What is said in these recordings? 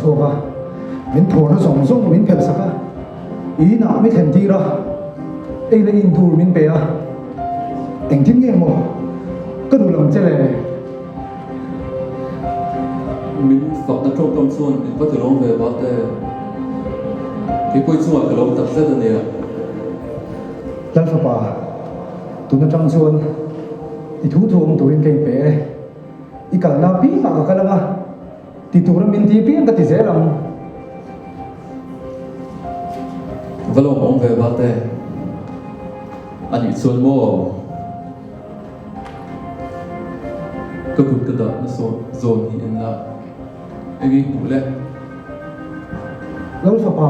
chhuak a, min phurna zawng zawng min phelh sak a, i inah mi thlen tir a, ei leh in tur min pe a, engtin nge maw ka duh lang che le? Min fakna tawngkam chuan min va ti lawm ve va te, keipawh chungah ka lawm tak zet a nia. Lalfapa, tun atang chuan i thu thu awm turin ka inpe e. I kalna piangah ka kal ang a, ti tura min ti piang ka ti zel ang. Va lawm awm ve va te, a nih chuan maw? Ka kut ka dah na zawn hi en la, eng i hmuh le? Lalfapa,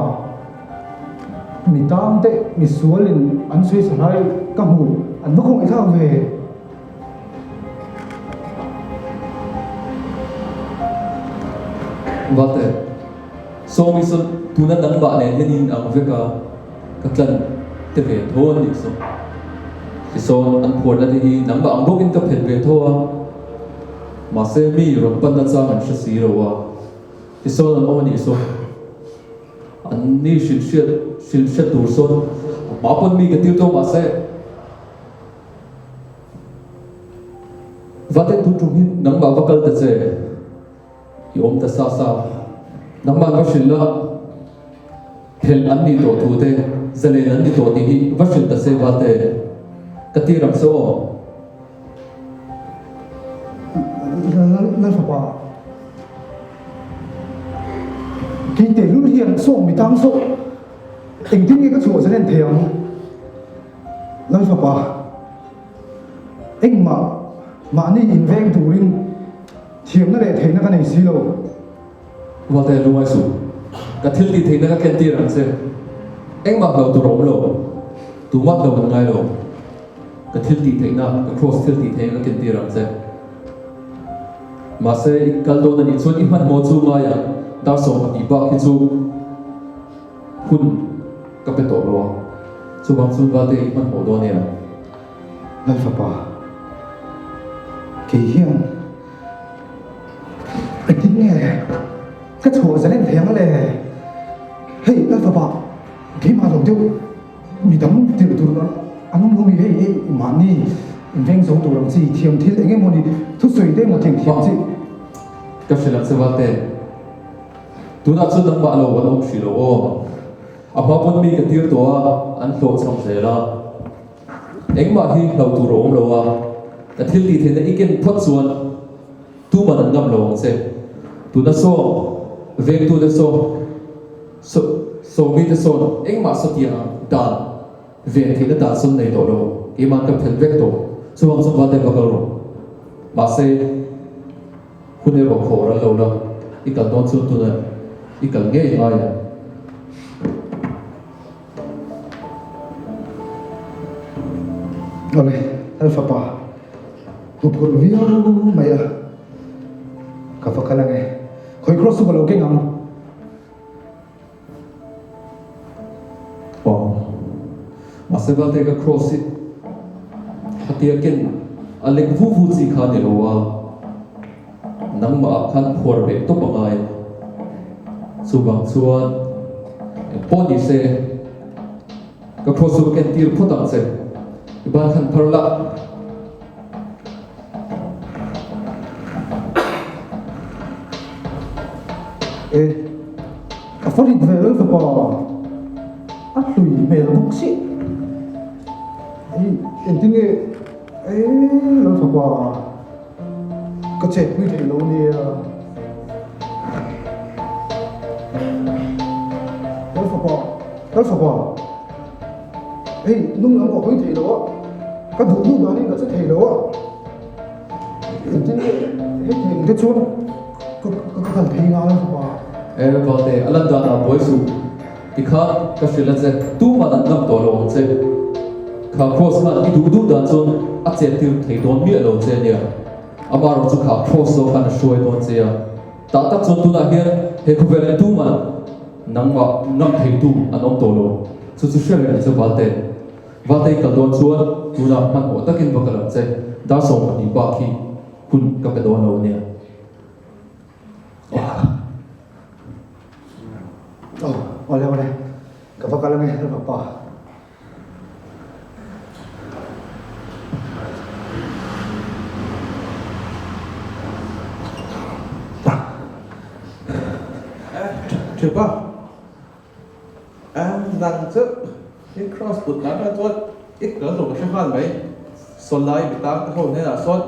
mi tang te mi sualin an sawi sa lai ka hmu, an va khawngaih thlak ve. Valte, Sawmi saw tuna nangmah nen hian in ang vek a, ka tlan te ve tho a nih saw. Tisawn an phuarna te hi nangmah ang bawkin ka phelh ve tho a, mahse mi rawn panna chang an hre si lo a, tisawn an awm a nih saw. An ni hrilh hriat hrilh hre tur sawn a hma pawn mi ka tir tawh mahse, Vate tun tum hi nangmah va kal ta che, i awm ta sa sa. Nangmah va hrilh la, phelh an nih tawh thu te, zalen an ni tawh tih hi va hrilh ta che Vate, ka tir ang che aw. Lalfapa, kei tehlul hian sawm mi tang zawk, engtin nge ka chhuah zalen thei ang? Lalfapa, engmah mahni inveng turin thiamna leh theihna ka nei si lo. Uate lungai suh, ka thil tih theihna ka ken tir ang che. Engmah hlo tur a awm lo, tumah hlo an ngai lo. Ka thil tih theihna, ka cross thil tih theihna ka ken tir ang che. Mahse, i kal dawn a nih chuan i hmanhmawh chu ngaia dar 12 bak hi chu Hun ka pe tawh lo a, chuvang chuan Valte i hmanhmawh dawn em? Lalfapa, kei hian engtin nge ka chhuah zalen thei ang le? Hei Lalfapa, keimah lo deuh midang tirh tur an awm lo mi? Hei hei mahni inveng zo tur ang chi thiam thil eng emawni thusawi te emaw thiam thiam chi. Ka hrilh ang che Valte. Tunah chuan nangmah lo an awm hrih lo aw. A hma pawn mi ka tir tawh a, an hlawhchham zel a. Engmah hi hlo tur a awm lo a, ka thil tih theihna i ken phawt chuan tuman an ngam lo ang che. Tuna sawn, vengtute sawn, sawmite sawn engmah sawtiang ang dan ven theihna dan sawn nei tawh lo, keimah ka phelh vek tawh. Chuvang chuan va te va kal rawh. Mahse. Hun erawh khawh ral lo la, i kal dawn chuan tunah i kal ngei ngai ang. Awle, Lalfapa, huphurh viau mai a, ka va kal ange, khawi cross chu ka lo keng ang. Aw, mahse Valte ka cross hi khatia ken a lek vu vu chi kha a ni lo a, nangmah ah khan phuar beh tawp a ngai a, chuvang chuan engpawh ni se ka cross chu ka ken tir phawt ang che, i ban khan phar la. E, ka farit ve lal fapa, a hlui hmel bawk si. Hei, engtin nge, e, lal fapa, ka chet pui thei lo nia. Lal fapa, lal fapa. Hei hnung lam ka hawi thei lo a, ka duh duh danin ka che thei lo a, engtin nge hetiang te chuan ka ka kal phei ngai a fapa. E Valte, a lan danah buai suh tikhan ka hrilh a che, tuman an ngam tawh lo ang che. Kha cross khan i duh duh dan chuan a chet tir thei dawn miah lo che ania, amaherawh chu kha cross zawk khan a hruai dawn che a. Tah tak chuan tunah hian he khawvelah tuman nangmah ngam theitu an awm tawh lo. Chu chu hria reng ang che Valte. Valte i kal dawn chuan tunah hmanhmawh takin va kal ang che. Dar 12 bak hi hun ka pe dawn lo ania. Aw, awle awle, ka va kal ange Lalfapa. Thipa, nang chu i cross put dan ah chuan i kal lo ka hre nghal mai. Sawlai mi tang te ho hnenah sawn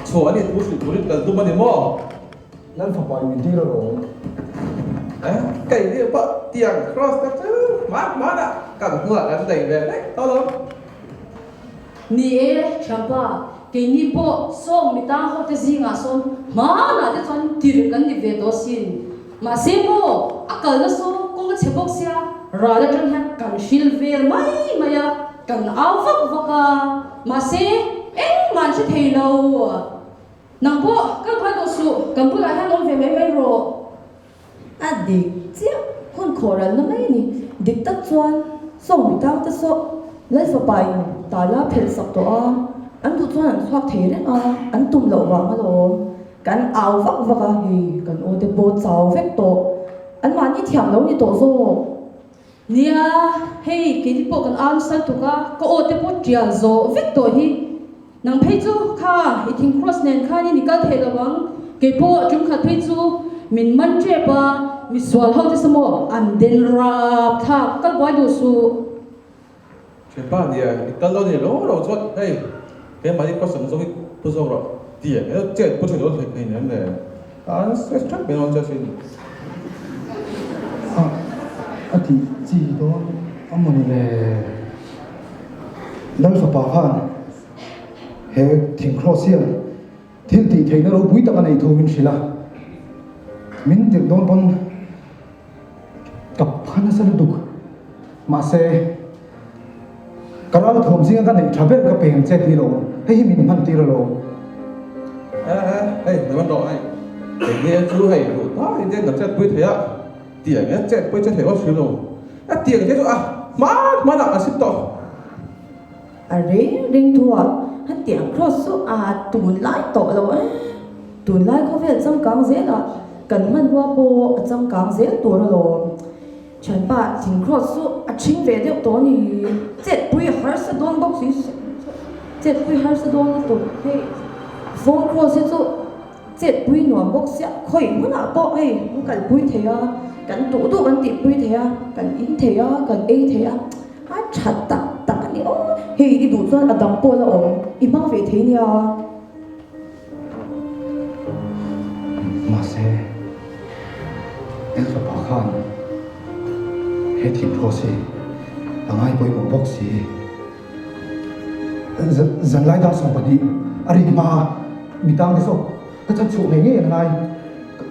chhuah a nih thu hrilh turin kal tum a ni maw? Lal fapa in min tir alawm. Kei nih pawh tiang cross te chu hman hman ah kan hnuah kan nei ve daih tawh lo. Ni e, thianpa, keini pawh sawm mi tang ho te zingah sawn hmanah te chuan tir kan ni ve tawh asin. Mahse maw, a kalna saw kawng a chhe bawk sia, ral atang hian kan hril vel mai mai a, kan au vak vak a, mahse engmah an hre thei lo. Nang pawh kal phai tawh suh, kan bulah hian awm ve mai mai rawh. A dik chiah, hun khawh ralna mai a ni. Dik tak chuan sawng mi tang te saw Lal fapa in tala phelh sak tawh a, an duh chuan an chhuak thei reng a, an tum loh vang alawm. Kan au vak vak a, hei kan aw te pawh chau vek tawh, an mahni thiam lo ni tawh zawk. Nia, hei keini pawh kan au nasa lutuk a, ka aw te pawh tial zawh vek tawh hi. Nang phei chu kha i thing cross nen khanin i kal thei lo ang, kei pawh tum khat phei chu min man tep a, misual ho te saw an den rap thlak kal buai duh suh. Thianpa nia, i kal dawn ni lo lo chuan hei keimahni cross ang zawng i pu zawk rawh ti ang emaw chet pu thei dawn thei thei nem le, an stress tep mai dawn che asin. A a tih chi dawn a mawni le? Lal fapa khan he thing cross hian thil tih theihna ropui tak a neih thu min hrilh a, min tirh dawn pawn ka pha nasa lutuk. Mahse, ka ral thawm zinga ka neih tha ber ka peng che tih lo, hei hi min hman tir alawm. E e, hei hnaman rawh hei, enge chu hei duh tak in te ka chet pui thei a, tiang e chet pui che thei aw hrilh lo, a tiang te chu a hman hman ah ka sip tawh. A reng reng thu ah han tiang cross chu a tunlai tawh lo e, tunlai khawvel changkang zel ah kan hmanrua pawh a changkang zel tur alawm. Thianpa thing cross chu a ṭhing ve deuh tawh a ni. Chetpui harsa dawn bawk si chetpui harsa dawn lutuk hei phone cross hi chu chetpui nuam bawk sia khawi hmunah pawh hei an kalpui thei a kan duh duh kan tihpui thei a kan in thei a kan ei thei a a ṭha tak tak a ni aw hei i duh chuan a dang pawh la awm i hmang ve thei nia. Mahse, Elfapa khan he thil cross hi a ngai pawimawh bawk si. Zanlai dar 20 a rik hma a mi tang te saw ka chan chhuah ngei ngei an ngai.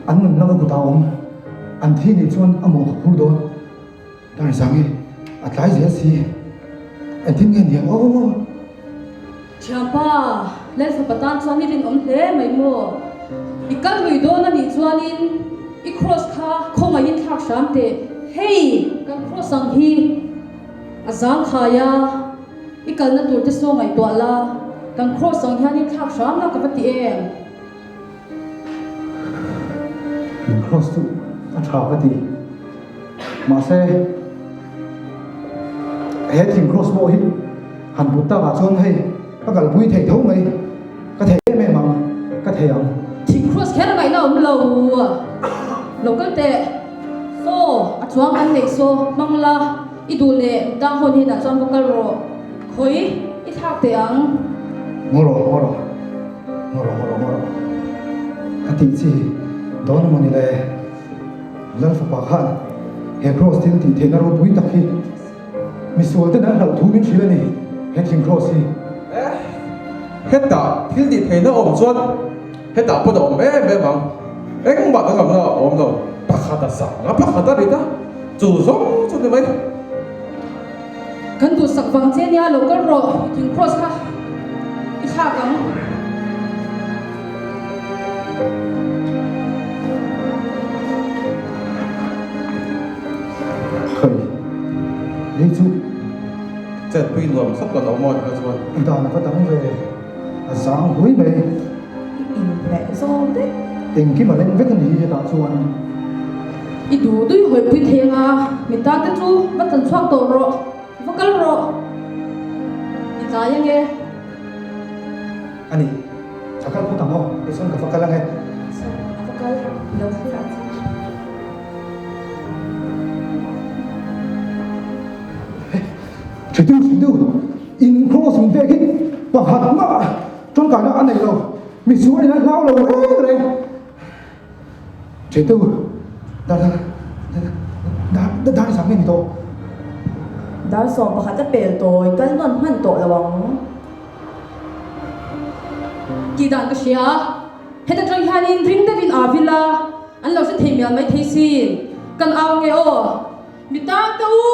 An nunna ka kutah awm an thi nih chuan a mawh ka phur dawn. Dar zang i a tlai zel si. Engtin nge niang aw. Thianpa, Lalfapa tan chuan i rinawm hle mai maw? I kal lui dawn a nih chuanin i cross kha khawngaihin thlak hram teh. Hei, kan cross ang hi a zang khai a, i kalna tur te saw ngaihtuah la, kan cross ang hianin thlak hram la ka va ti em? In cross chu a tha ka ti. Mahse, he thing cross pawh hi han put takah chuan hei ka kalpui thei tho mai, ka thei em em ang, ka thei ang. Thing cross kher ngaihna awm lo, lo kal teh, saw a chuang kan neih saw hmang la, i duh leh dang hawn hnenah chuan va kal rawh, khawi i thlak teh ang. Ngaw rawh, ngaw rawh, ngaw rawh, ngaw rawh, ngaw rawh, ka tih chi dawn emaw ni le? Lal fapa khan he cross thil tih theihna ropui tak hi misual ten an hlauh thu min hrilh a ni, he thing cross hi. Eh, hetah thil tih theihna awm chuan hetah pawn a awm em em ang, engmah danglamna a awm lo, pakhat a sang a, pakhat a rit a, chu zawng chu ni mai. Kan duhsak vang che nia lo kal rawh, i thing cross kha i thlak ang. Khai, hei chu Chetpui nuam sap kan awm aw tikha chuan. Dan va dang ve, a zang hui mai. I inhmeh zawng daih. Engkim a leng vek a ni hetah chuan. I duh dui hawipui thei anga mi tan te chu va tlan chhuak tawh rawh, va kal rawh. I tlai ange. A ni, a kal phawt ang aw, kei chuan ka va kal ange. Saw, a va kal, i lo thlir ang che. Theitu, theitu, in cross min pek hi pakhat mah tangkaina a nei lo, misual in a hlau lo reng reng. Theitu, dar dar dar dar dar zang nge ni tawh? Dar 11 a pel tawi, kal nawn hman tawh lo ang. Tih dan ka hria. Heta tang hianin ring deuhin aa vil a, an lo hre thei mial mai thei sin. Kan au nge aw? Mi tan te u,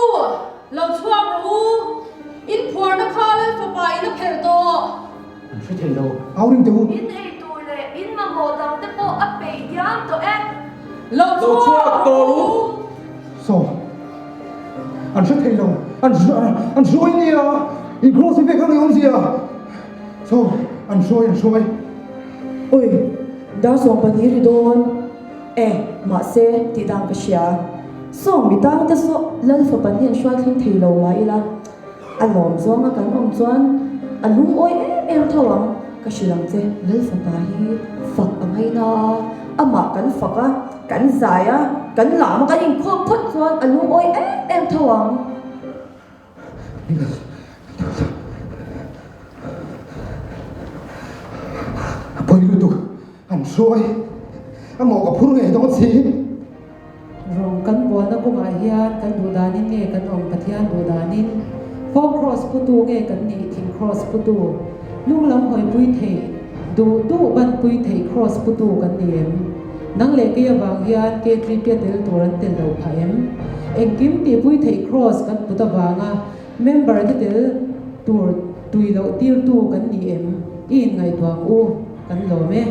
lo chhuak rawh u. In phuarna kha Lal Fapa in a phelh tawh. An hre thei lo, au ring teh u. In ei tur leh in mamawh dang te pawh a peih diam tawh e. Lo chhuak tawh u. Saw, an hre thei lo, an an hruai nia, in cross hi vek ang i awmzia. Saw, an hruai, an hruai. Ui, dar 12 ri dawn e, mahse tih dan ka hria. Saw, mi tang te saw Lal fapa hnen hruai thleng thei lo mah ila, A lawm zawnga kan awm chuan a lungawi em em tho ang. Ka hrilh ang che, Lal fapa hi fak a ngaina a, amah kan fak a, kan zai a, kan lam a, kan inkhawm phawt chuan a lungawi em em tho ang. A pawi lutuk, an hruai a mawh ka phur ngei dawn si. Rawng kan bualna kawngah hian kan duh danin nge kan awm Pathian duh danin Fawng Kraws putu nge kan nih thing Kraws putu Lung lam hawipui theih duh duh banpui theih Kraws putu kan ni em? Nang leh kei avang hian K3P a tel tur an tel lo phah em? Engkim tihpui theih Kraws kan put avanga member te tel tur tui loh tirtu kan ni em? I inngaihtuah ang u, kan lawm e.